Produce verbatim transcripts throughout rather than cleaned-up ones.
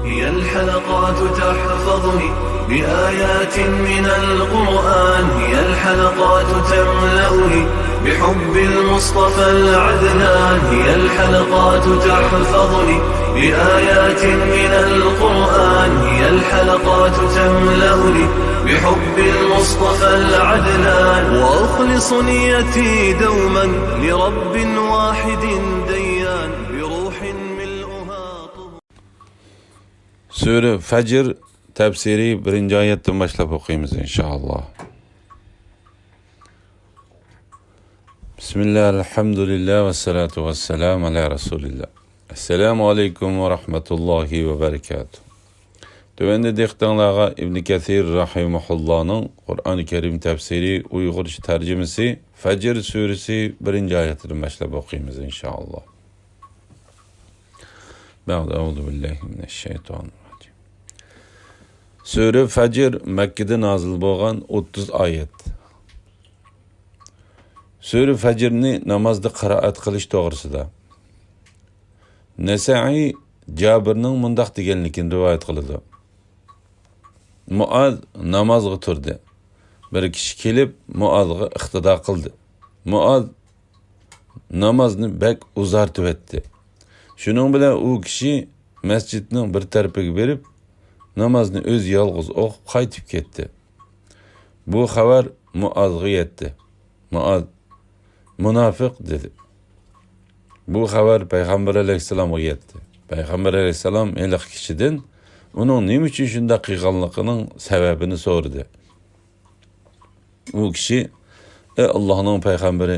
هي الحلقات تحفظني بآيات من القرآن، هي الحلقات تملأني بحب المصطفى العدنان، هي الحلقات تحفظني بآيات من القرآن، هي الحلقات تملأني بحب المصطفى العدنان، وأخلص نيتي دوما لرب واحد ديان، بروح ملؤها طهور. سۈرە فەجر تەپسىرى بىرىنچى ئايەتتىن باشلاپ ئوقۇيمىز، ئىنشائاللا. بىسمىللا، ئەلھەمدۇلىللا، ۋەسسالاتۇ ۋەسسالامۇ ئەلا رەسۇلىللا. ئەسسالامۇ ئەلەيكۇم ۋە رەھمەتۇللاھى ۋە بەرىكاتۇھ. تۆۋەندە دىققىتىڭلارغا ئىبن كەسىر رەھىمەھۇللانىڭ قۇرئان كەرىم تەپسىرى ئۇيغۇرچە تەرجىمىسى، فەجر سۈرىسى بىرىنچى ئايەتتىن باشلاپ ئوقۇيمىز، ئىنشائاللا. بەئدە، ئەئۇزۇ بىللاھى مىنەششەيتانىررەجىم. سۈرە فەجر مەككىدە نازىل بولغان، ئوتتۇز ئايەت. سۈرە فەجرنى نامازدا قىرائەت قىلىش توغرىسىدا. نەسەئىي جابىرنىڭ مۇنداق دېگەنلىكىنى رىۋايەت قىلىدۇ. مۇئاز نامازغا تۇردى. بىر كىشى كېلىپ مۇئازغا ئىقتىدا قىلدى. مۇئاز نامازنى بەك ئۇزارتىۋەتتى. شۇنىڭ بىلەن ئۇ كىشى مەسچىتنىڭ بىر تەرىپىگە بېرىپ، نامازنى ئۆزى يالغۇز ئوقۇپ قايتىپ كەتتى. بۇ خەۋەر مۇئازغا يەتتى. مۇئاز، مۇناپىق، دېدى. بۇ خەۋەر پەيغەمبەر ئەلەيھىسسالامغا يەتتى. پەيغەمبەر ئەلەيھىسسالام ھېلىقى كىشىدىن ئۇنىڭ نېمە ئۈچۈن شۇنداق قىلغانلىقىنىڭ سەۋەبىنى سورىدى. ئۇ كىشى، ئەي ئاللاھنىڭ پەيغەمبىرى،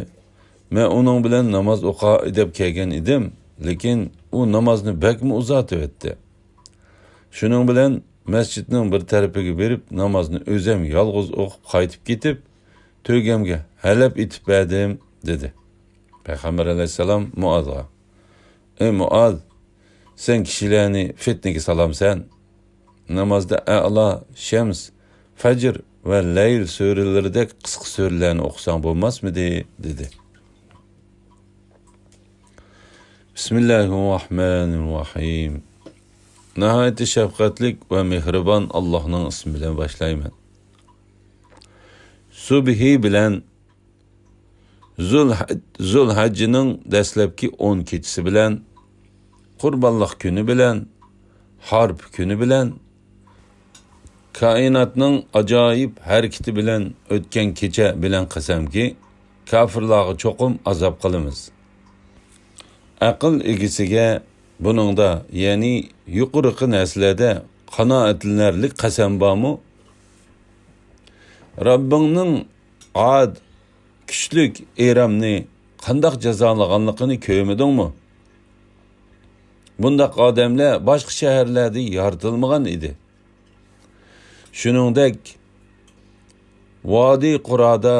مەن ئۇنىڭ بىلەن ناماز ئوقاي دەپ كەلگەن ئىدىم، لېكىن ئۇ نامازنى بەكمۇ ئۇزارتىۋەتتى. شۇنىڭ بىلەن مەسچىتنىڭ بىر تەرىپىگە بېرىپ، نامازنى ئۆزۈم يالغۇز ئوقۇپ قايتىپ كېتىپ، تۆگەمگە ھەلەپ ئېتىپ بەردىم، دېدى. پەيغەمبەر ئەلەيھىسسالام مۇئازغا، ئەي مۇئاز، سەن كىشىلەرنى فىتنىگە سالامسەن؟ نامازدا ئەلا، شەمس، فەجر ۋە لەيل سۈرىلىرىدەك قىسقا سۈرىلەرنى ئوقۇساڭ بولماسمىدى؟ دېدى. بىسمىللاھىررەھمانىررەھىم. ناھايىتى شەپقەتلىك ۋە مېھرىبان ئاللاھنىڭ ئىسمى بىلەن باشلايمەن. سۈبھى بىلەن زۇل-، زۇلھەججىنىڭ دەسلەپكى ئون كېچىسى بىلەن، قۇربانلىق كۈنى بىلەن، ھارپا كۈنى بىلەن، كائىناتنىڭ ئاجايىپ ھەرىكىتى بىلەن ئۆتكەن كېچە بىلەن قەسەمكى، كاپىرلارغا چوقۇم ئازاب قىلىمىز. ئەقىل ئىگىسىگە بۇنىڭدا، يەنى يۇقىرىقى نەرسىلەردە قانائەتلىنەرلىك قەسەم بارمۇ؟ رەببىڭنىڭ ئاد، كۈچلۈك ئىرەمنى قانداق جازالىغانلىقىنى كۆرمىدىڭمۇ؟ بۇنداق ئادەملەر باشقا شەھەرلەردە يارىتىلمىغان ئىدى. شۇنىڭدەك، ۋادى قۇرادا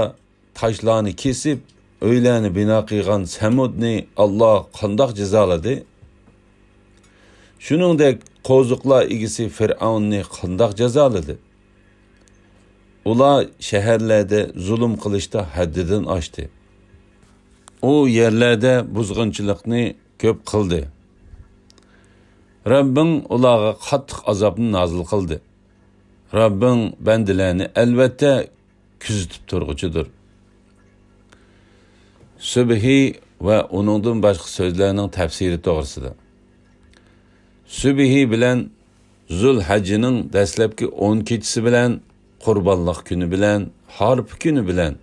تاشلارنى كېسىپ، ئۆيلەرنى بىنا قىلغان سەمۇدنى ئاللا قانداق جازالىدى؟ شۇنىڭدەك، قوزۇقلار ئىگىسى فىرئەۋننى قانداق جازالىدى؟ ئۇلار شەھەرلەردە زۇلۇم قىلىشتا ھەددىدىن ئاشتى. ئۇ يەرلەردە بۇزغۇنچىلىقنى كۆپ قىلدى. رەببىڭ ئۇلارغا قاتتىق ئازابنى نازىل قىلدى. رەببىڭ بەندىلەرنى ئەلۋەتتە كۆزىتىپ تۇرغۇچىدۇر. سۈبھى ۋە ئۇنىڭدىن باشقا سۆزلەرنىڭ تەپسىرى توغرىسىدا. سۈبھى بىلەن زۇلھەججىنىڭ دەسلەپكى ئون كېچىسى بىلەن، قۇربانلىق كۈنى بىلەن، ھارپا كۈنى بىلەن،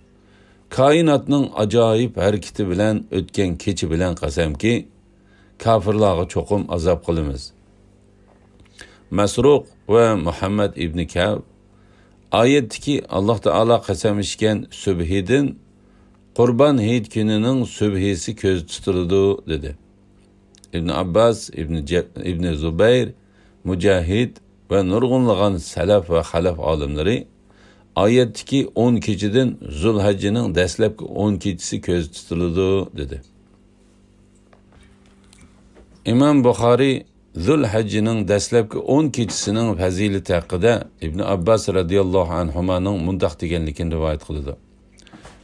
كائىناتنىڭ ئاجايىپ ھەرىكىتى بىلەن ئۆتكەن كېچە بىلەن قەسەمكى، كاپىرلارغا چوقۇم ئازاب قىلىمىز. مەسرۇق ۋە مۇھەممەد ئىبنى كەب ئايەتتىكى ئاللا تائالا قەسەم ئىچكەن سۈبھىدىن قۇربان ھېيت كۈنىنىڭ سۈبھىسى كۆزدە تۇتۇلىدۇ، دېدى. ئىبن ئابباس، ئىبن جە-، ئىبن زۇبەير، مۇجاھىد ۋە نۇرغۇنلىغان سەلەف ۋە خەلەف ئالىملىرى ئايەتتىكى ئون كېچىدىن زۇلھەججىنىڭ دەسلەپكى ئون كېچىسى كۆزدە تۇتۇلىدۇ، دېدى. ئىمام بۇخارىي زۇلھەججىنىڭ دەسلەپكى ئون كېچىسىنىڭ پەزىلىتى ھەققىدە ئىبن ئابباس رەزىياللاھۇ ئەنھۇمانىڭ مۇنداق دېگەنلىكىنى رىۋايەت قىلىدۇ.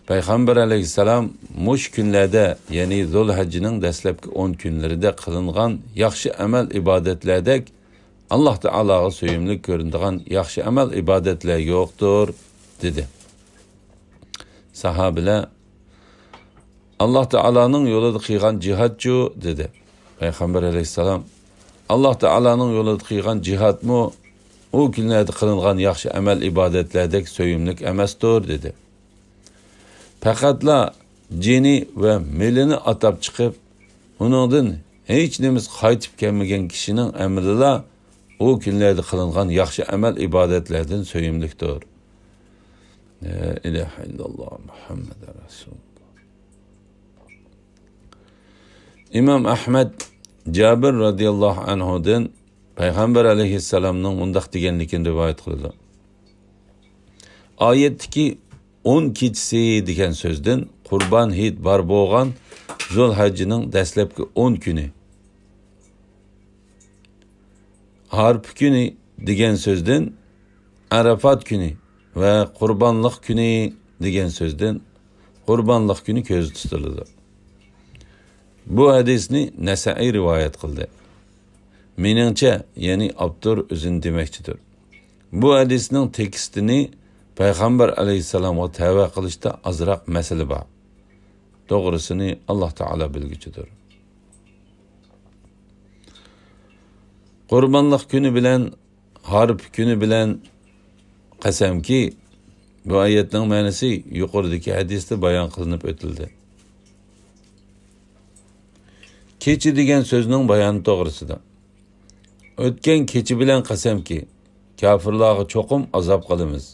پەيغەمبەر ئەلەيھىسسالام مۇشۇ كۈنلەردە، يەنى زۇلھەججىنىڭ دەسلەپكى ئون كۈنلىرىدە قىلىنغان ياخشى ئەمەل ئىبادەتلەردەك ئاللاھ تائالاغا سۆيۈملۈك كۆرۈنىدىغان ياخشى ئەمەل ئىبادەتلەر يوقتۇر، دېدى. ساھابىلەر، ئاللاھ تائالانىڭ يولىدا قىلغان جىھادچۇ؟ دېدى. پەيغەمبەر ئەلەيھىسسالام، ئاللاھ تائالانىڭ يولىدا قىلغان جىھادمۇ ئۇ كۈنلەردە قىلىنغان ياخشى ئەمەل ئىبادەتلەردەك سۆيۈملۈك ئەمەستۇر، دېدى. پەقەتلا جېنى ۋە مېلىنى ئاتاپ چىقىپ، ئۇنىڭدىن ھېچ نېمىسى قايتىپ كەلمىگەن كىشىنىڭ ئەمىلىلا ئۇ كۈنلەردە قىلىنغان ياخشى ئەمەل ئىبادەتلەردىن سۆيۈملۈكتۇر. لا ئىلاھە ئىللاللاھ مۇھەممەدۇر رەسۇلۇللاھ. ئىمام ئەھمەد جابىر رازىياللاھۇ ئەنھۇدىن پەيغەمبەر ئەلەيھىسسالامنىڭ مۇنداق دېگەنلىكىنى رىۋايەت قىلىدۇ. ئايەتتىكى ئون كېچىسى دېگەن سۆزدىن قۇربان ھېيت بار بولغان زۇلھەججىنىڭ دەسلەپكى ئون كۈنى، ھارپا كۈنى دېگەن سۆزدىن ئەرەفات كۈنى ۋە قۇربانلىق كۈنى دېگەن سۆزدىن قۇربانلىق كۈنى كۆزدە تۇتۇلىدۇ. بۇ ھەدىسنى نەسەئىي رىۋايەت قىلدى. مېنىڭچە، يەنى ئاپتور ئۆزىنى دېمەكچىدۇر. بۇ ھەدىسنىڭ تېكىستىنى پەيغەمبەر ئەلەيھىسسالامغا تەۋە قىلىشتا ئازراق مەسىلە بار. توغرىسىنى ئاللاھ تائالا بىلگۈچىدۇر. قۇربانلىق كۈنى بىلەن ھارپا كۈنى بىلەن قەسەمكى، بۇ ئايەتنىڭ مەنىسى يۇقىرىدىكى ھەدىستە بايان قىلىنىپ ئۆتۈلدى. كېچە دېگەن سۆزنىڭ بايانى توغرىسىدا. ئۆتكەن كېچە بىلەن قەسەمكى، كاپىرلارغا چوقۇم ئازاب قىلىمىز.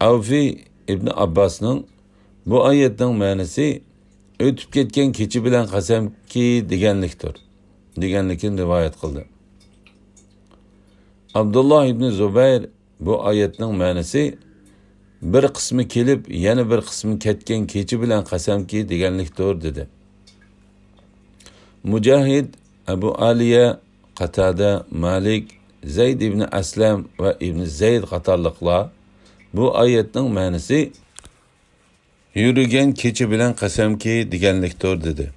ئەۋفى ئىبنى ئابباسنىڭ بۇ ئايەتنىڭ مەنىسى ئۆتۈپ كەتكەن كېچە بىلەن قەسەمكى دېگەنلىكتۇر، دېگەنلىكىنى رىۋايەت قىلدى. ئابدۇللا ئىبنى زۇبەير بۇ ئايەتنىڭ مەنىسى بىر قىسمى كېلىپ، يەنە بىر قىسمى كەتكەن كېچە بىلەن قەسەمكى دېگەنلىكتۇر، دېدى. مۇجاھىد، ئەبۇ ئالىيە، قاتادە، مالىك، زەيد ئىبنى ئەسلەم ۋە ئىبنى زەيد قاتارلىقلار بۇ ئايەتنىڭ مەنىسى يۈرگەن كېچە بىلەن قەسەمكى دېگەنلىكتۇر، دېدى.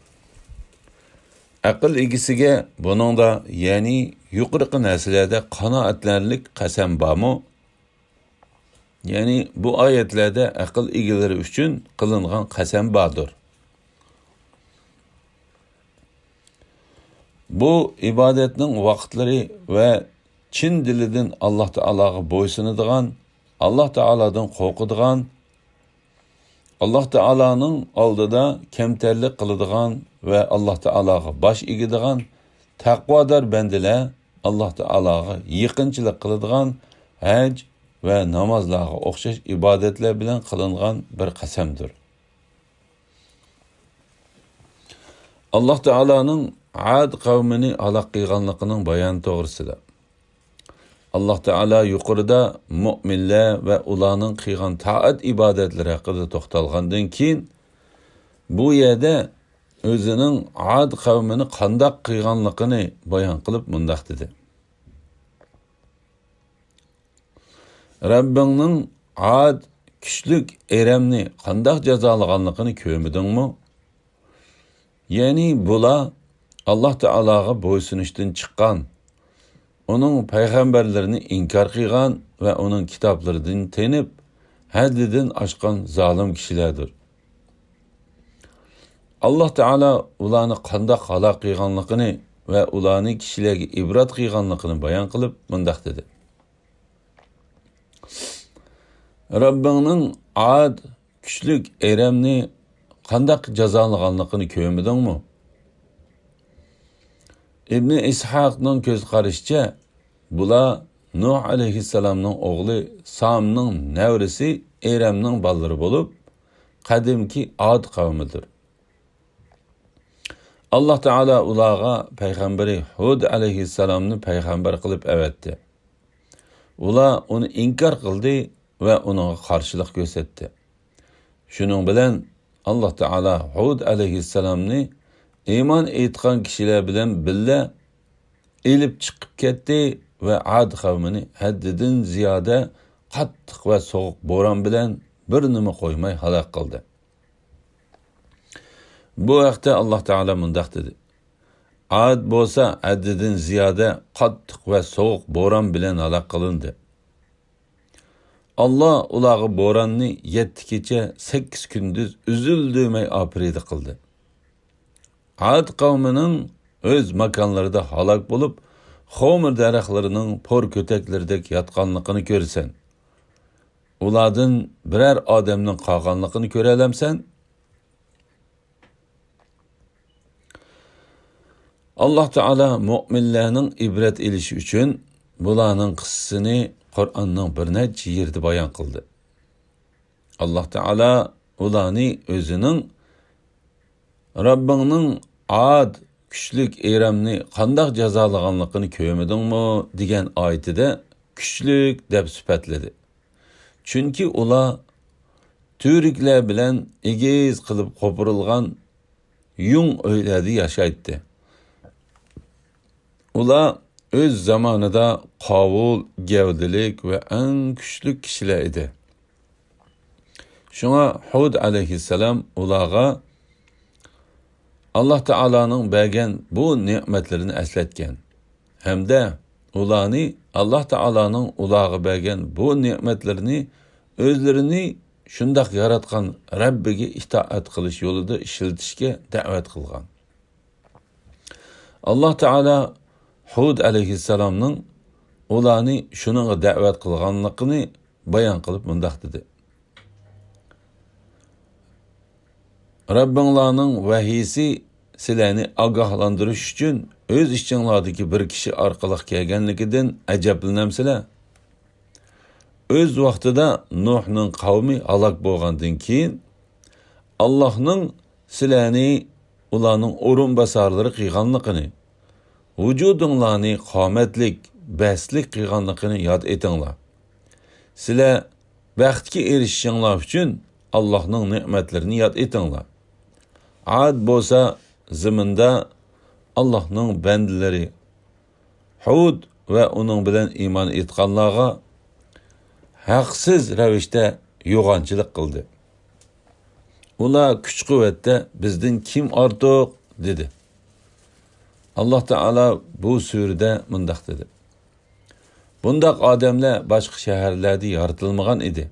ئەقىل ئىگىسىگە بۇنىڭدا، يەنى يۇقىرىقى نەرسىلەردە قانائەتلەنەرلىك قەسەم بارمۇ؟ يەنى بۇ ئايەتلەردە ئەقىل ئىگىلىرى ئۈچۈن قىلىنغان قەسەم باردۇر. بۇ ئىبادەتنىڭ ۋاقىتلىرى ۋە چىن دىلىدىن ئاللاھ تائالاغا بويسۇنىدىغان، ئاللاھ تائالادىن قورقىدىغان، ئاللاھ تائالانىڭ ئالدىدا كەمتەرلىك قىلىدىغان ۋە ئاللاھ تائالاغا باش ئېگىدىغان تەقۋادار بەندىلەر ئاللاھ تائالاغا يېقىنچىلىق قىلىدىغان ھەج ۋە نامازلارغا ئوخشاش ئىبادەتلەر بىلەن قىلىنغان بىر قەسەمدۇر. ئاللاھ تائالانىڭ ئاد قەۋمىنى ھالاك قىلغانلىقىنىڭ بايانى توغرىسىدا. ئاللاھ تائالا يۇقىرىدا مۆمىنلەر ۋە ئۇلارنىڭ قىلغان تائەت ئىبادەتلىرى ھەققىدە توختالغاندىن كېيىن، بۇ يەردە ئۆزىنىڭ ئاد قەۋمىنى قانداق قىلغانلىقىنى بايان قىلىپ مۇنداق دېدى. رەببىڭنىڭ ئاد كۈچلۈك ئېرەمنى قانداق جازالىغانلىقىنى كۆرمىدىڭمۇ؟ يەنى بۇلار ئاللاھ تائالاغا بويسۇنۇشتىن چىققان، ئۇنىڭ پەيغەمبەرلىرىنى ئىنكار قىلغان ۋە ئۇنىڭ كىتابلىرىدىن تېنىپ، ھەددىدىن ئاشقان زالىم كىشىلەردۇر. ئاللاھ تائالا ئۇلارنى قانداق ھالاك قىلغانلىقىنى ۋە ئۇلارنى كىشىلەرگە ئىبرەت قىلغانلىقىنى بايان قىلىپ مۇنداق دېدى. رەببىڭنىڭ ئاد كۈچلۈك ئېرەمنى قانداق جازالىغانلىقىنى كۆرمىدىڭمۇ؟ ئىبنى ئىسھاقنىڭ كۆز قارىشىچە، بۇلار نۇھ ئەلەيھىسسالامنىڭ ئوغلى سامنىڭ نەۋرىسى ئېرەمنىڭ بالىلىرى بولۇپ، قەدىمكى ئاد قەۋمىدۇر. ئاللاھ تائالا ئۇلارغا پەيغەمبىرى ھۇد ئەلەيھىسسالامنى پەيغەمبەر قىلىپ ئەۋەتتى. ئۇلار ئۇنى ئىنكار قىلدى ۋە ئۇنىڭغا قارشىلىق كۆرسەتتى. شۇنىڭ بىلەن ئاللاھ تائالا ھۇد ئەلەيھىسسالامنى ئىمان ئېيتقان كىشىلەر بىلەن بىللە ئېلىپ چىقىپ كەتتى ۋە ئاد قەۋمىنى ھەددىدىن زىيادە قاتتىق ۋە سوغۇق بوران بىلەن بىر نېمە قويماي ھالاك قىلدى. بۇ ھەقتە ئاللاھ تائالا مۇنداق دېدى: ئاد بولسا ھەددىدىن زىيادە قاتتىق ۋە سوغۇق بوران بىلەن ھالاك قىلىندى. ئاللا ئۇلارغا بوراننى يەتتە كېچە، سەككىز كۈندۈز ئۈزۈل-دۈمەي ئاپىرىدە قىلدى. ئاد قەۋمىنىڭ ئۆز ماكانلىرىدا ھالاك بولۇپ، خۇمۇر دەرەخلىرىنىڭ پور كۆتەكلىرىدەك ياتقانلىقىنى كۆرىسەن. ئۇلاردىن بىرەر ئادەمنىڭ قالغانلىقىنى كۆرەلەمسەن؟ ئاللا تائالا مۆمىنلەرنىڭ ئىبرەت ئېلىشى ئۈچۈن بۇلارنىڭ قىسسىسىنى قۇرئاننىڭ بىر نەچچە يېرىدە بايان قىلدى. ئاللا تائالا ئۇلارنى ئۆزىنىڭ، «رەببىڭنىڭ ئاد كۈچلۈك ئىرەمنى قانداق جازالىغانلىقىنى كۆرمىدىڭمۇ؟» دېگەن ئايىتىدە كۈچلۈك دەپ سۈپەتلىدى. چۈنكى ئۇلار تۈۋرۈكلەر بىلەن ئېگىز قىلىپ قوپۇرۇلغان يۇڭ ئۆيلەردە ياشايتتى. ئۇلار ئۆز زامانىدا قاۋۇل گەۋدىلىك ۋە ئەڭ كۈچلۈك كىشىلەر ئىدى. شۇڭا ھۇد ئەلەيھىسسالام ئۇلارغا ئاللا تائالانىڭ بەرگەن بۇ نېمەتلىرىنى ئەسلەتكەن ھەمدە ئۇلارنى ئاللا تائالانىڭ ئۇلارغا بەرگەن بۇ نېمەتلىرىنى ئۆزلىرىنى شۇنداق ياراتقان رەببىگە ئىتائەت قىلىش يولىدا ئىشلىتىشكە دەۋەت قىلغان. ئاللا تائالا ھۇد ئەلەيھىسسالامنىڭ ئۇلارنى شۇنىڭغا دەۋەت قىلغانلىقىنى بايان قىلىپ مۇنداق دېدى: «رەببىڭلارنىڭ ۋەھىيسى سىلەرنى ئاگاھلاندۇرۇش ئۈچۈن ئۆز ئىچىڭلاردىكى بىر كىشى ئارقىلىق كەلگەنلىكىدىن ئەجەبلىنەمسىلەر؟ ئۆز ۋاقتىدا نۇھنىڭ قەۋمى ھالاك بولغاندىن كېيىن، ئاللاھنىڭ سىلەرنى ئۇلارنىڭ ئورۇنباسارلىرى قىلغانلىقىنى، ۋۇجۇدۇڭلارنى قامەتلىك، بەستلىك قىلغانلىقىنى ياد ئېتىڭلار. سىلەر بەختكە ئېرىشىشىڭلار ئۈچۈن ئاللاھنىڭ نېمەتلىرىنى ياد ئېتىڭلار. ئاد بولسا زېمىندا ئاللاھنىڭ بەندىلىرى ھۇد ۋە ئۇنىڭ بىلەن ئىمان ئېيتقانلارغا ھەقسىز رەۋىشتە يوغانچىلىق قىلدى. ئۇلار كۈچ-قۇۋۋەتتە بىزدىن كىم ئارتۇق؟» دېدى. ئاللا تائالا بۇ سۈرىدە مۇنداق دېدى: بۇنداق ئادەملەر باشقا شەھەرلەردە يارىتىلمىغان ئىدى.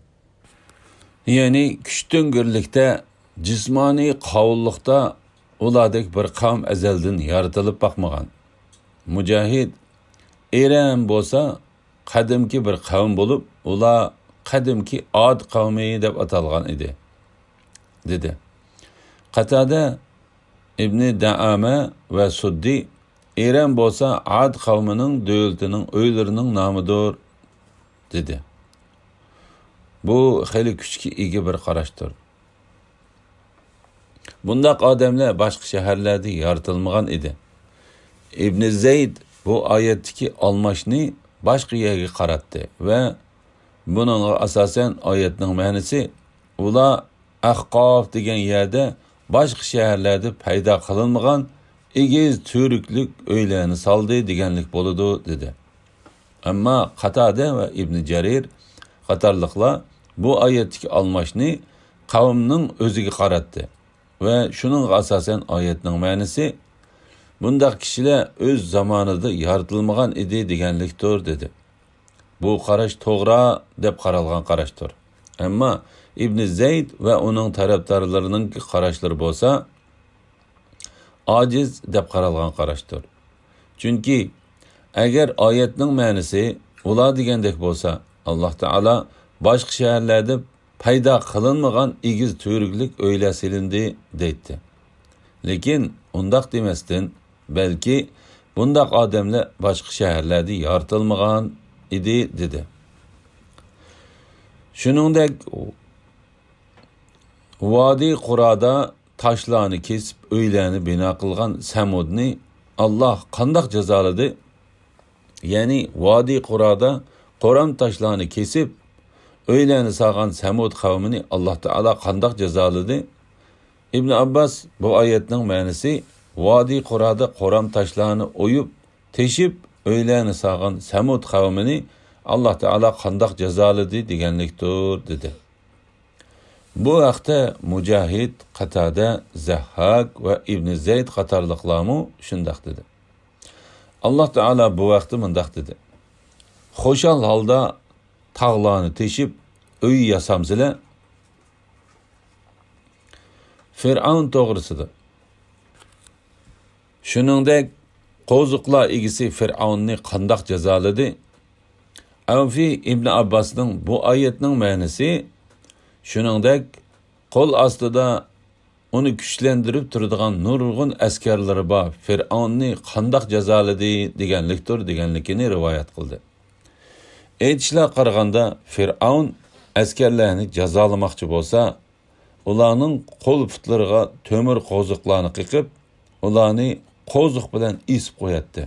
يەنى كۈچتۈڭگۈرلۈكتە، جىسمانىي قاۋۇللۇقتا ئۇلاردەك بىر قەۋم ئەزەلدىن يارىتىلىپ باقمىغان. مۇجاھىد، ئىرەم بولسا قەدىمكى بىر قەۋم بولۇپ، ئۇلار قەدىمكى ئاد قەۋمى دەپ ئاتالغان ئىدى، دېدى. قاتادە، ئىبنى دەئامە ۋە سۇددى، ئىرەم بولسا ئاد قەۋمىنىڭ دۆلىتىنىڭ ئۆيلىرىنىڭ نامىدۇر، دېدى. بۇ خېلى كۈچكە ئىگە بىر قاراشتۇر. بۇنداق ئادەملەر باشقا شەھەرلەردە يارىتىلمىغان ئىدى. ئىبنى زەيد بۇ ئايەتتىكى ئالماشنى باشقا يەرگە قاراتتى ۋە بۇنىڭغا ئاساسەن ئايەتنىڭ مەنىسى، ئۇلار ئەھقاف دېگەن يەردە باشقا شەھەرلەردە پەيدا قىلىنمىغان ئېگىز تۈۋرۈكلۈك ئۆيلەرنى سالدى دېگەنلىك بولىدۇ، دېدى. ئەمما قاتادە ۋە ئىبنى جەرىر قاتارلىقلار بۇ ئايەتتىكى ئالماشنى قەۋمنىڭ ئۆزىگە قاراتتى ۋە شۇنىڭغا ئاساسەن ئايەتنىڭ مەنىسى، بۇنداق كىشىلەر ئۆز زامانىدا يارىتىلمىغان ئىدى دېگەنلىكتۇر، دېدى. بۇ قاراش توغرا دەپ قارالغان قاراشتۇر. ئەمما ئىبنى زەيد ۋە ئۇنىڭ تەرەپدارلىرىنىڭ قاراشلىرى بولسا ئاجىز دەپ قارالغان قاراشتۇر. چۈنكى ئەگەر ئايەتنىڭ مەنىسى ئۇلار دېگەندەك بولسا، ئاللا تائالا باشقا شەھەرلەردە پەيدا قىلىنمىغان ئېگىز تۈۋرۈكلۈك ئۆيلەر سېلىندى دەيتتى. لېكىن ئۇنداق دېمەستىن، بەلكى بۇنداق ئادەملەر باشقا شەھەرلەردە يارىتىلمىغان ئىدى، دېدى. شۇنىڭدەك ۋادى قۇرادا تاشلارنى كېسىپ ئۆيلەرنى بىنا قىلغان سەمۇدنى ئاللا قانداق جازالىدى؟ يەنى ۋادى قۇرادا قورام تاشلارنى كېسىپ ئۆيلەرنى سالغان سەمۇد قەۋمىنى ئاللا تائالا قانداق جازالىدى؟ ئىبن ئابباس بۇ ئايەتنىڭ مەنىسى ۋادى قۇرادا قورام تاشلارنى ئويۇپ، تېشىپ ئۆيلەرنى سالغان سەمۇد قەۋمىنى ئاللا تائالا قانداق جازالىدى دېگەنلىكتۇر، دېدى. بۇ ھەقتە مۇجاھىد، قاتادە، زەھھاك ۋە ئىبنى زەيد قاتارلىقلارمۇ شۇنداق دېدى. ئاللاھ تائالا بۇ ھەقتە مۇنداق دېدى: خۇشال ھالدا تاغلارنى تېشىپ، ئۆي ياسامسىلەر؟ فىرئەۋن توغرىسىدا. شۇنىڭدەك، قوزۇقلار ئىگىسى فىرئەۋننى قانداق جازالىدى؟ ئەۋفى ئىبنى ئابباسنىڭ بۇ ئايەتنىڭ مەنىسى، شۇنىڭدەك، قول ئاستىدا ئۇنى كۈچلەندۈرۈپ تۇرىدىغان نۇرغۇن ئەسكەرلىرى بار فىرئەۋننى قانداق جازالىدى دېگەنلىكتۇر، دېگەنلىكىنى رىۋايەت قىلدى. ئېيتىشلارغا قارىغاندا، فىرئەۋن ئەسكەرلەرنى جازالىماقچى بولسا، ئۇلارنىڭ قول-پۇتلىرىغا تۆمۈر قوزۇقلارنى قېقىپ، ئۇلارنى قوزۇق بىلەن ئېسىپ قوياتتى.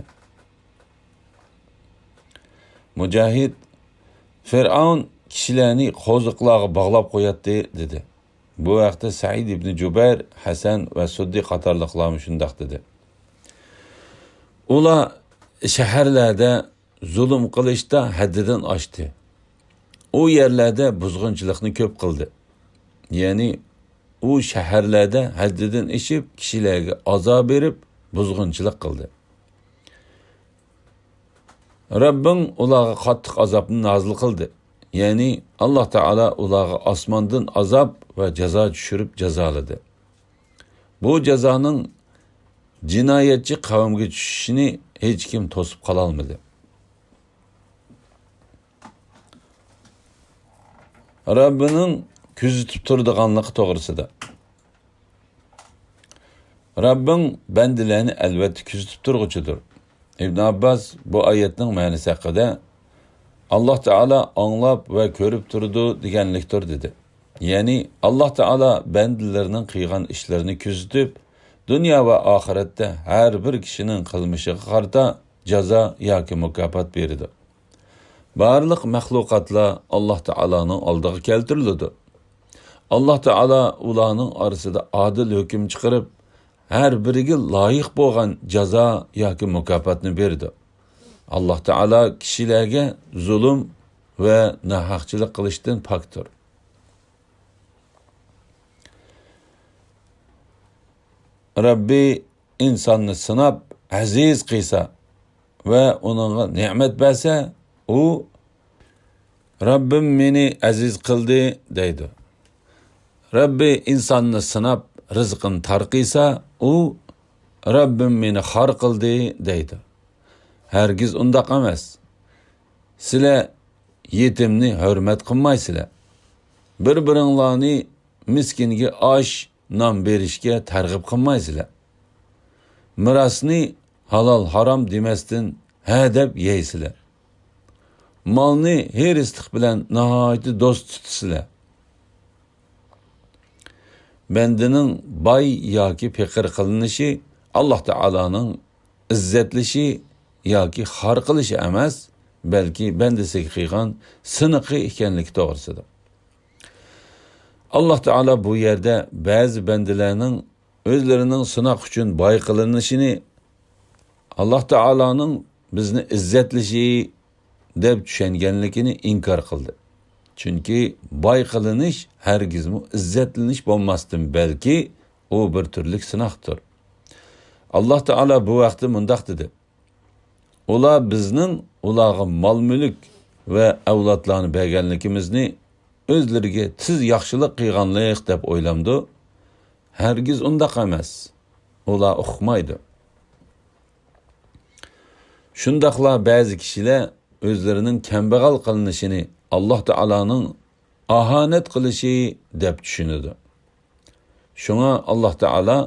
مۇجاھىد: فىرئەۋن كىشىلەرنى قوزۇقلارغا باغلاپ قوياتتى، دېدى. بۇ ھەقتە سەئىد ئىبنى جۇبەير، ھەسەن ۋە سۇددى قاتارلىقلارمۇ شۇنداق دېدى. ئۇلار شەھەرلەردە زۇلۇم قىلىشتا ھەددىدىن ئاشتى. ئۇ يەرلەردە بۇزغۇنچىلىقنى كۆپ قىلدى. يەنى ئۇ شەھەرلەردە ھەددىدىن ئېشىپ، كىشىلەرگە ئازا بېرىپ، بۇزغۇنچىلىق قىلدى. رەببىڭ ئۇلارغا قاتتىق ئازابنى نازىل قىلدى. يەنى ئاللاھ تائالا ئۇلارغا ئاسماندىن ئازاب ۋە جازا چۈشۈرۈپ جازالىدى. بۇ جازانىڭ جىنايەتچى قەۋمگە چۈشۈشىنى ھېچكىم توسۇپ قالالمىدى. رەببىنىڭ كۆزىتىپ تۇرىدىغانلىقى توغرىسىدا. رەببىڭ بەندىلەرنى ئەلۋەتتە كۆزىتىپ تۇرغۇچىدۇر. ئىبن ئابباس بۇ ئايەتنىڭ مەنىسى ھەققىدە، ئاللاھ تائالا ئاڭلاپ ۋە كۆرۈپ تۇرىدۇ دېگەنلىكتۇر، دېدى. يەنى ئاللاھ تائالا بەندىلىرىنىڭ قىلغان ئىشلىرىنى كۆزىتىپ، دۇنيا ۋە ئاخىرەتتە ھەر بىر كىشىنىڭ قىلمىشىغا قارىتا جازا ياكى مۇكاپات بېرىدۇ. بارلىق مەخلۇقاتلار ئاللاھ تائالانىڭ ئالدىغا كەلتۈرۈلىدۇ. ئاللاھ تائالا ئۇلارنىڭ ئارىسىدا ئادىل ھۆكۈم چىقىرىپ، ھەر بىرىگە لايىق بولغان جازا ياكى مۇكاپاتنى بېرىدۇ. ئاللاھ تائالا كىشىلەرگە زۇلۇم ۋە ناھەقچىلىك قىلىشتىن پاكتۇر. رەببى ئىنساننى سىناپ، ئەزىز قىلسا ۋە ئۇنىڭغا نېمەت بەرسە، ئۇ «رەببىم مېنى ئەزىز قىلدى» دەيدۇ. رەببى ئىنساننى سىناپ، رىزقىنى تار قىلسا، ئۇ «رەببىم مېنى خار قىلدى» دەيدۇ. ھەرگىز ئۇنداق ئەمەس. سىلەر يېتىمنى ھۆرمەت قىلمايسىلەر. بىر-بىرىڭلارنى مىسكىنگە ئاش، نان بېرىشكە تەرغىب قىلمايسىلەر. مىراسنى ھالال-ھارام دېمەستىن ھە دەپ يەيسىلەر. مالنى ھېرىسلىق بىلەن ناھايىتى دوست تۇتىسىلەر. بەندىنىڭ باي ياكى پېقىر قىلىنىشى ئاللاھ تائالانىڭ ئىززەتلىشى ياكى خار قىلىشى ئەمەس، بەلكى بەندىسىگە قىلغان سىنىقى ئىكەنلىكى توغرىسىدا. ئاللاھ تائالا بۇ يەردە بەزى بەندىلەرنىڭ ئۆزلىرىنىڭ سىناق ئۈچۈن باي قىلىنىشىنى ئاللاھ تائالانىڭ بىزنى ئىززەتلىشى دەپ چۈشەنگەنلىكىنى ئىنكار قىلدى. چۈنكى باي قىلىنىش ھەرگىزمۇ ئىززەتلىنىش بولماستىن، بەلكى ئۇ بىر تۈرلۈك سىناقتۇر. ئاللاھ تائالا بۇ ھەقتە مۇنداق دېدى: ئۇلار بىزنىڭ ئۇلارغا مال-مۈلۈك ۋە ئەۋلادلارنى بەرگەنلىكىمىزنى ئۆزلىرىگە تېز ياخشىلىق قىلغانلىق دەپ ئويلامدۇ؟ ھەرگىز ئۇنداق ئەمەس. ئۇلار ئۇقمايدۇ. شۇنداقلا بەزى كىشىلەر ئۆزلىرىنىڭ كەمبەغەل قىلىنىشىنى ئاللاھ تائالانىڭ ئاھانەت قىلىشى دەپ چۈشىنىدۇ. شۇڭا ئاللاھ تائالا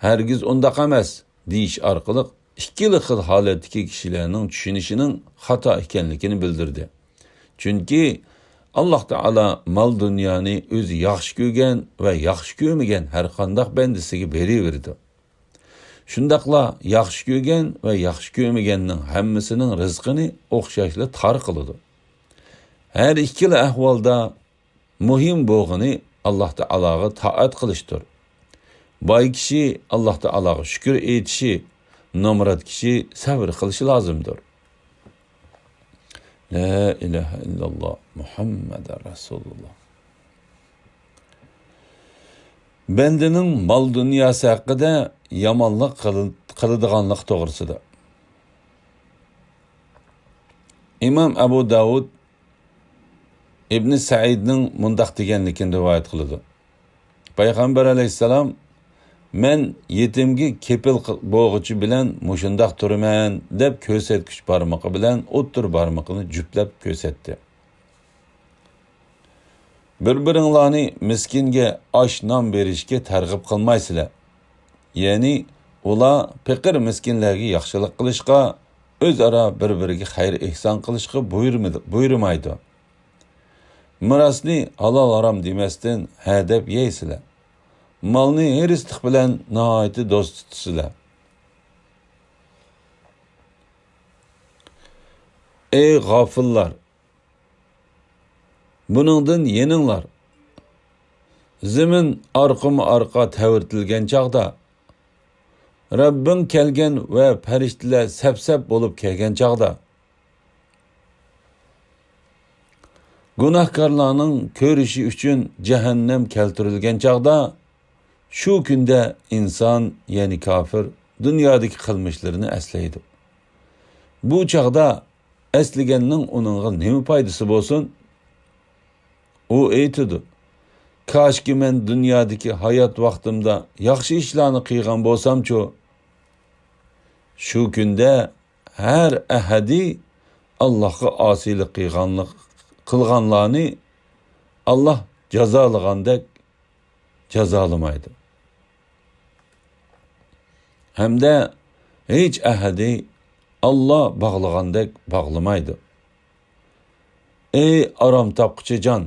«ھەرگىز ئۇنداق ئەمەس» دېيىش ئارقىلىق ئىككىلا خىل ھالەتتىكى كىشىلەرنىڭ چۈشىنىشىنىڭ خاتا ئىكەنلىكىنى بىلدۈردى. چۈنكى ئاللاھ تائالا مال-دۇنيانى ئۆزى ياخشى كۆرگەن ۋە ياخشى كۆرمىگەن ھەرقانداق بەندىسىگە بېرىۋېرىدۇ. شۇنداقلا ياخشى كۆرگەن ۋە ياخشى كۆرمىگەننىڭ ھەممىسىنىڭ رىزقىنى ئوخشاشلا تار قىلىدۇ. ھەر ئىككىلا ئەھۋالدا مۇھىم بولغىنى ئاللاھ تائالاغا تائەت قىلىشتۇر. باي كىشى ئاللاھ تائالاغا شۈكۈر ئېيتىشى، نامرات كىشى سەۋر قىلىشى لازىمدۇر. لا ئىلاھە ئىللاللاھ، مۇھەممەدۇر رەسۇلۇللاھ. بەندىنىڭ مال-دۇنياسى ھەققىدە يامانلىق قىل-، قىلىدىغانلىقى توغرىسىدا. ئىمام ئەبۇ داۋۇد ئىبنى سەئىدنىڭ مۇنداق دېگەنلىكىنى رىۋايەت قىلىدۇ. پەيغەمبەر ئەلەيھىسسالام، «مەن يېتىمگە كېپىل ق-، بولغۇچى بىلەن مۇشۇنداق تۇرىمەن» دەپ، كۆرسەتكۈچ بارمىقى بىلەن ئوتتۇرا بارمىقىنى جۈپلەپ كۆرسەتتى. «بىر-بىرىڭلارنى مىسكىنگە ئاش-نان بېرىشكە تەرغىب قىلمايسىلەر.» يەنى ئۇلار پېقىر-مىسكىنلەرگە ياخشىلىق قىلىشقا، ئۆزئارا بىر-بىرىگە خەير-ئېھسان قىلىشقا بۇيرۇمىدى-، بۇيرۇمايدۇ. «مىراسنى ھالال-ھارام دېمەستىن ھە دەپ يەيسىلەر. مالنى ھېرىسلىق بىلەن ناھايىتى دوست تۇتىسىلەر.» ئەي غافىللار! بۇنىڭدىن يېنىڭلار. زېمىن ئارقىمۇ ئارقا تەۋرىتىلگەن چاغدا، رەببىڭ كەلگەن ۋە پەرىشتىلەر سەپ-سەپ بولۇپ كەلگەن چاغدا، گۇناھكارلارنىڭ كۆرۈشى ئۈچۈن جەھەننەم كەلتۈرۈلگەن چاغدا، شۇ كۈندە ئىنسان، يەنى كاپىر، دۇنيادىكى قىلمىشلىرىنى ئەسلەيدۇ. بۇ چاغدا ئەسلىگەننىڭ ئۇنىڭغا نېمە پايدىسى بولسۇن؟ ئۇ ئېيتىدۇ، «كاشكى مەن دۇنيادىكى ھايات ۋاقتىمدا ياخشى ئىشلارنى قىلغان بولسامچۇ؟» شۇ كۈندە ھەر ئەھەدى ئاللاھقا ئاسىيلىق قىلغانلىق، قىلغانلارنى ئاللاھ جازالىغاندەك جازالىمايدۇ. ھەمدە ھېچ ئەھەدى ئاللاھ باغلىغاندەك باغلىمايدۇ. ئەي ئارام تاپقۇچى جان!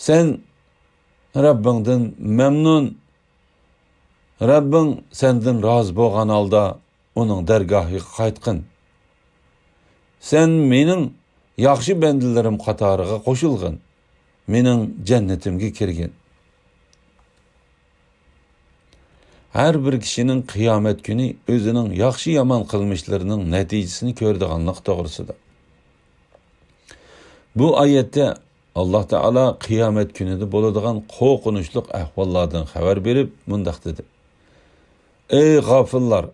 سەن رەببىڭدىن مەمنۇن، رەببىڭ سەندىن رازى بولغان ھالدا ئۇنىڭ دەرگاھىغا قايتقىن. سەن مېنىڭ ياخشى بەندىلىرىم قاتارىغا قوشۇلغىن، مېنىڭ جەننىتىمگە كىرگىن. ھەر بىر كىشىنىڭ قىيامەت كۈنى ئۆزىنىڭ ياخشى-يامان قىلمىشلىرىنىڭ نەتىجىسىنى كۆرىدىغانلىقى توغرىسىدا. بۇ ئايەتتە ئاللاھ تائالا قىيامەت كۈنىدە بولىدىغان قورقۇنچلۇق ئەھۋاللاردىن خەۋەر بېرىپ مۇنداق دېدى: «ئەي غافىللار،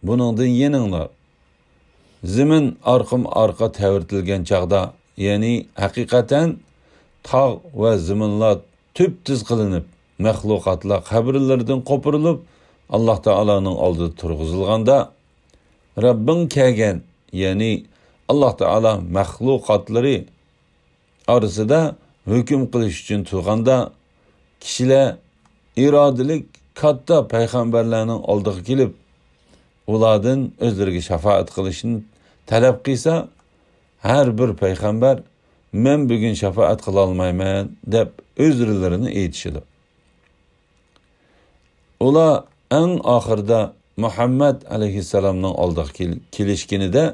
بۇنىڭدىن يېنىڭلار. زېمىن ئارقىمۇ ئارقا تەۋرىتىلگەن چاغدا، يەنى ھەقىقەتەن تاغ ۋە زېمىنلار تۈپتۈز قىلىنىپ، مەخلۇقاتلار قەبرىلىرىدىن قوپۇرۇلۇپ، ئاللاھ تائالانىڭ ئالدىدا تۇرغۇزۇلغاندا، رەببىڭ كەلگەن، يەنى ئاللاھ تائالا مەخلۇقاتلىرى ئارىسىدا ھۆكۈم قىلىش ئۈچۈن تۇرغاندا، كىشىلەر ئىرادىلىك كاتتا پەيغەمبەرلەرنىڭ ئالدىغا كېلىپ، ئۇلاردىن ئۆزلىرىگە شاپائەت قىلىشنى تەلەپ قىلسا، ھەر بىر پەيغەمبەر، مەن بۈگۈن شاپائەت قىلالمايمەن، دەپ ئۆزرىلىرىنى ئېيتىشىدۇ. ئۇلار ئەڭ ئاخىرىدا مۇھەممەد ئەلەيھىسسالامنىڭ ئالدىغا كېل-، كېلىشكىنىدە،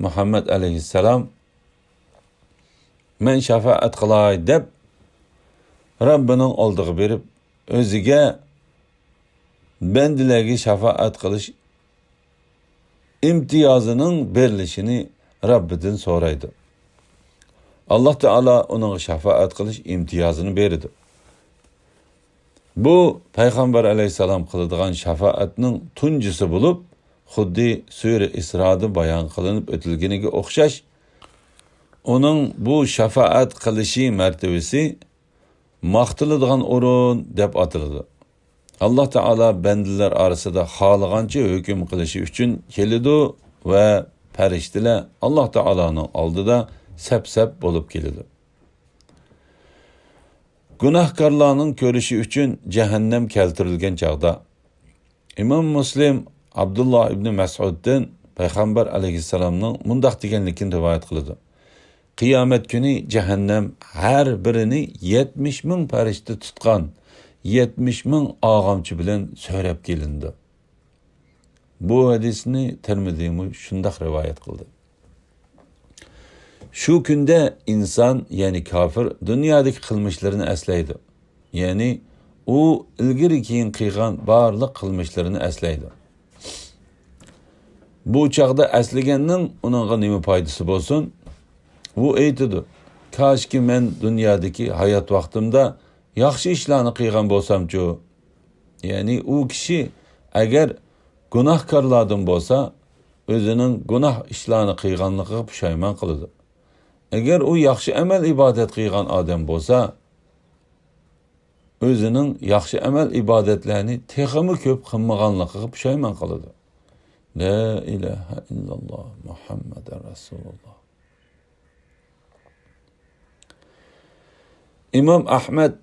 مۇھەممەد ئەلەيھىسسالام، مەن شاپائەت قىلاي، دەپ، رەببىنىڭ ئالدىغا بېرىپ، ئۆزىگە بەندىلەرگە شاپائەت قىلىش ئىمتىيازىنىڭ بېرىلىشىنى رەببىدىن سورايدۇ. ئاللاھ تائالا ئۇنىڭغا شاپائەت قىلىش ئىمتىيازىنى بېرىدۇ. بۇ پەيغەمبەر ئەلەيھىسسالام قىلىدىغان شاپائەتنىڭ تۇنجىسى بولۇپ، خۇددى سۈرە ئىسرادا بايان قىلىنىپ ئۆتۈلگىنىگە ئوخشاش، ئۇنىڭ بۇ شاپائەت قىلىشى مەرتىۋىسى ماختىلىدىغان ئورۇن دەپ ئاتىلىدۇ. ئاللاھ تائالا بەندىلەر ئارىسىدا خالىغانچە ھۆكۈم قىلىشى ئۈچۈن كېلىدۇ ۋە پەرىشتىلەر ئاللاھ تائالانىڭ ئالدىدا سەپ-سەپ بولۇپ كېلىدۇ. گۇناھكارلارنىڭ كۆرۈشى ئۈچۈن جەھەننەم كەلتۈرۈلگەن چاغدا، ئىمام مۇسلىم ئابدۇللا ئىبنى مەسئۇدتىن پەيغەمبەر ئەلەيھىسسالامنىڭ مۇنداق دېگەنلىكىنى رىۋايەت قىلىدۇ: «قىيامەت كۈنى جەھەننەم ھەر بىرىنى يەتمىش مىڭ پەرىشتە تۇتقان يەتمىش مىڭ ئاغامچى بىلەن سۆرەپ كېلىنىدۇ.» بۇ ھەدىسنى تىرمىزىمۇ شۇنداق رىۋايەت قىلدى. شۇ كۈندە ئىنسان، يەنى كاپىر، دۇنيادىكى قىلمىشلىرىنى ئەسلەيدۇ. يەنى ئۇ ئىلگىرى كېيىن قىلغان بارلىق قىلمىشلىرىنى ئەسلەيدۇ. بۇ چاغدا ئەسلىگەننىڭ ئۇنىڭغا نېمە پايدىسى بولسۇن؟ ئۇ ئېيتىدۇ، كاشكى مەن دۇنيادىكى ھايات ۋاقتىمدا ياخشى ئىشلارنى قىلغان بولسامچۇ؟ يەنى ئۇ كىشى ئەگەر گۇناھكارلاردىن بولسا، ئۆزىنىڭ گۇناھ ئىشلارنى قىلغانلىقىغا پۇشايمان قىلىدۇ. ئەگەر ئۇ ياخشى ئەمەل ئىبادەت قىلغان ئادەم بولسا، ئۆزىنىڭ ياخشى ئەمەل ئىبادەتلەرنى تېخىمۇ كۆپ قىلمىغانلىقىغا پۇشايمان قىلىدۇ. لا ئىلاھە ئىللاللا، مۇھەممەدۇر رەسۇلۇللا. ئىمام ئەھمەد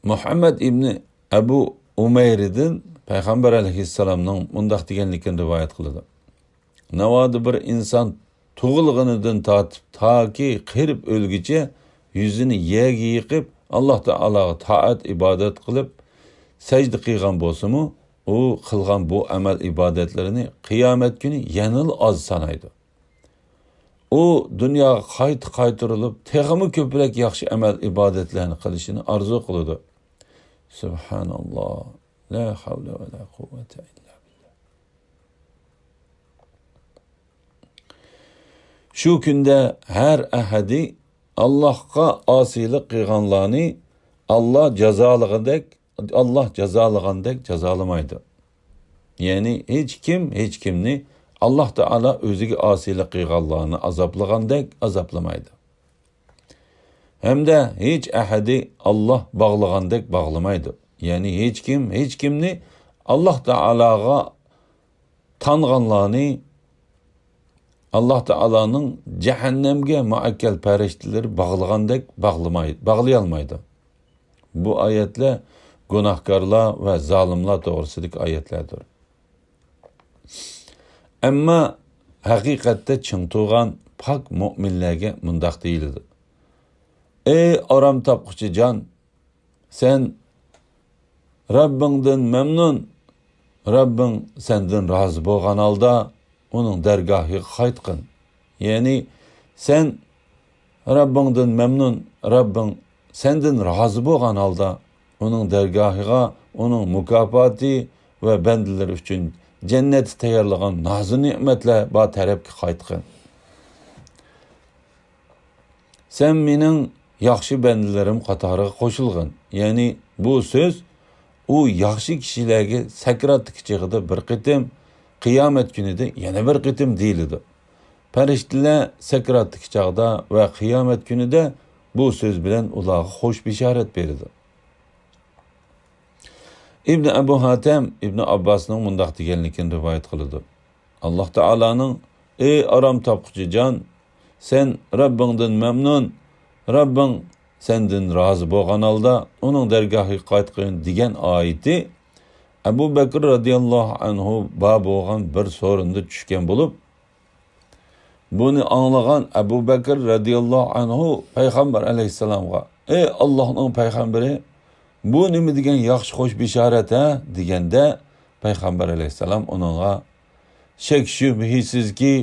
مۇھەممەد ئىبنى ئەبۇ ئۇمەيرىدىن پەيغەمبەر ئەلەيھىسسالامنىڭ مۇنداق دېگەنلىكىنى رىۋايەت قىلىدۇ. ناۋادا بىر ئىنسان تۇغۇلغىنىدىن تارتىپ تاكى قېرىپ ئۆلگۈچە يۈزىنى يەرگە يېقىپ، ئاللا تائالاغا تائەت ئىبادەت قىلىپ، سەجدە قىلغان بولسىمۇ، ئۇ قىلغان بۇ ئەمەل ئىبادەتلىرىنى قىيامەت كۈنى يەنىلا ئاز سانايدۇ. ئۇ دۇنياغا قايتا قايتۇرۇلۇپ، تېخىمۇ كۆپرەك ياخشى ئەمەل ئىبادەتلەرنى قىلىشىنى ئارزۇ قىلىدۇ. سۇبھاناللا. لا ھەۋلە ۋە لا قۇۋۋەتە ئىللا بىللا. شۇ كۈندە ھەر ئەھەدى ئاللاھقا ئاسىيلىق قىلغانلارنى ئاللا جازالىغاندەك، ئاللا جازالىغاندەك جازالىمايدۇ. يەنى ھېچكىم ھېچكىمنى ئاللا تائالا ئۆزىگە ئاسىيلىق قىلغانلارنى ئازابلىغاندەك ئازابلىمايدۇ. ھەمدە ھېچ ئەھەدى ئاللا باغلىغاندەك باغلىمايدۇ. يەنى ھېچكىم ھېچكىمنى ئاللا تائالاغا تانغانلارنى ئاللا تائالانىڭ جەھەننەمگە مۇئەككەل پەرىشتىلىرى باغلىغاندەك باغلىماي-، باغلىيالمايدۇ. بۇ ئايەتلەر گۇناھكارلار ۋە زالىملار توغرىسىدىكى ئايەتلەردۇر. ئەمما ھەقىقەتتە چىڭ تۇرغان پاك مۆمىنلەرگە مۇنداق دېيىلىدۇ: ئەي ئارام تاپقۇچى جان، سەن رەببىڭدىن مەمنۇن، رەببىڭ سەندىن رازى بولغان ھالدا ئۇنىڭ دەرگاھىغا قايتقىن. يەنى سەن رەببىڭدىن مەمنۇن، رەببىڭ سەندىن رازى بولغان ھالدا ئۇنىڭ دەرگاھىغا، ئۇنىڭ مۇكاپاتى ۋە بەندىلىرى ئۈچۈن جەننەتتە تەييارلىغان نازۇ نېمەتلەر بار تەرەپكە قايتقىن. سەن مېنىڭ ياخشى بەندىلىرىم قاتارىغا قوشۇلغىن. يەنى بۇ سۆز ئۇ ياخشى كىشىلەرگە سەكراتتىكى چېغىدا بىر قېتىم، قىيامەت كۈنىدە يەنە بىر قېتىم دېيىلىدۇ. پەرىشتىلەر سەكراتتىكى چاغدا ۋە قىيامەت كۈنىدە بۇ سۆز بىلەن ئۇلارغا خوش بېشارەت بېرىدۇ. ئىبنى ئەبۇ ھاتەم ئىبنى ئابباسنىڭ مۇنداق دېگەنلىكىنى رىۋايەت قىلىدۇ: ئاللا تائالانىڭ، ئەي ئارام تاپقۇچى جان، سەن رەببىڭدىن مەمنۇن، رەببىڭ سەندىن رازى بولغان ھالدا ئۇنىڭ دەرگاھىغا قايتقىن دېگەن ئايىتى ئەبۇ بەكرى رەزىياللاھۇ ئەنھۇ بار بولغان بىر سورۇندا چۈشكەن بولۇپ، بۇنى ئاڭلىغان ئەبۇ بەكرى رەزىياللاھۇ ئەنھۇ پەيغەمبەر ئەلەيھىسسالامغا، ئەي ئاللاھنىڭ پەيغەمبىرى، بۇ نېمە دېگەن ياخشى خوش بېشارەت ھە؟ دېگەندە، پەيغەمبەر ئەلەيھىسسالام ئۇنىڭغا، شەك شۈبھىسىزكى،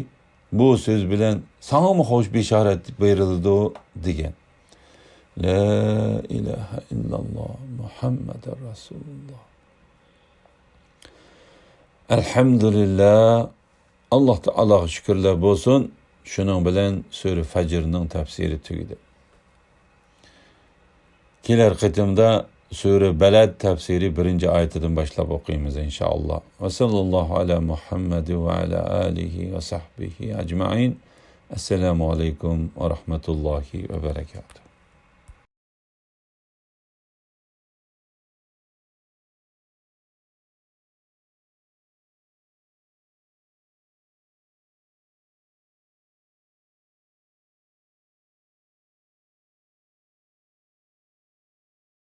بۇ سۆز بىلەن ساڭىمۇ خوش بېشارەت بېرىلىدۇ، دېگەن. لا ئىلاھە ئىللاللا، مۇھەممەدۇر رەسۇلۇللا. ئەلھەمدۇلىللا، ئاللا تائالاغا شۈكۈرلەر بولسۇن. شۇنىڭ بىلەن سۈرە فەجرنىڭ تەپسىرى تۈگىدى. كېلەر قېتىمدا سۈرە بەلەد تەپسىرى بىرىنچى ئايىتىدىن باشلاپ ئوقۇيمىز، ئىنشائاللا. ۋە ساللاللاھۇ ئەلا مۇھەممەد ۋە ئەلا ئالىھى ۋە سەھبىھى ئەجمەئىن. ئەسسالامۇ ئەلەيكۇم ۋە رەھمەتۇللاھى ۋە بەرەكاتۇھ.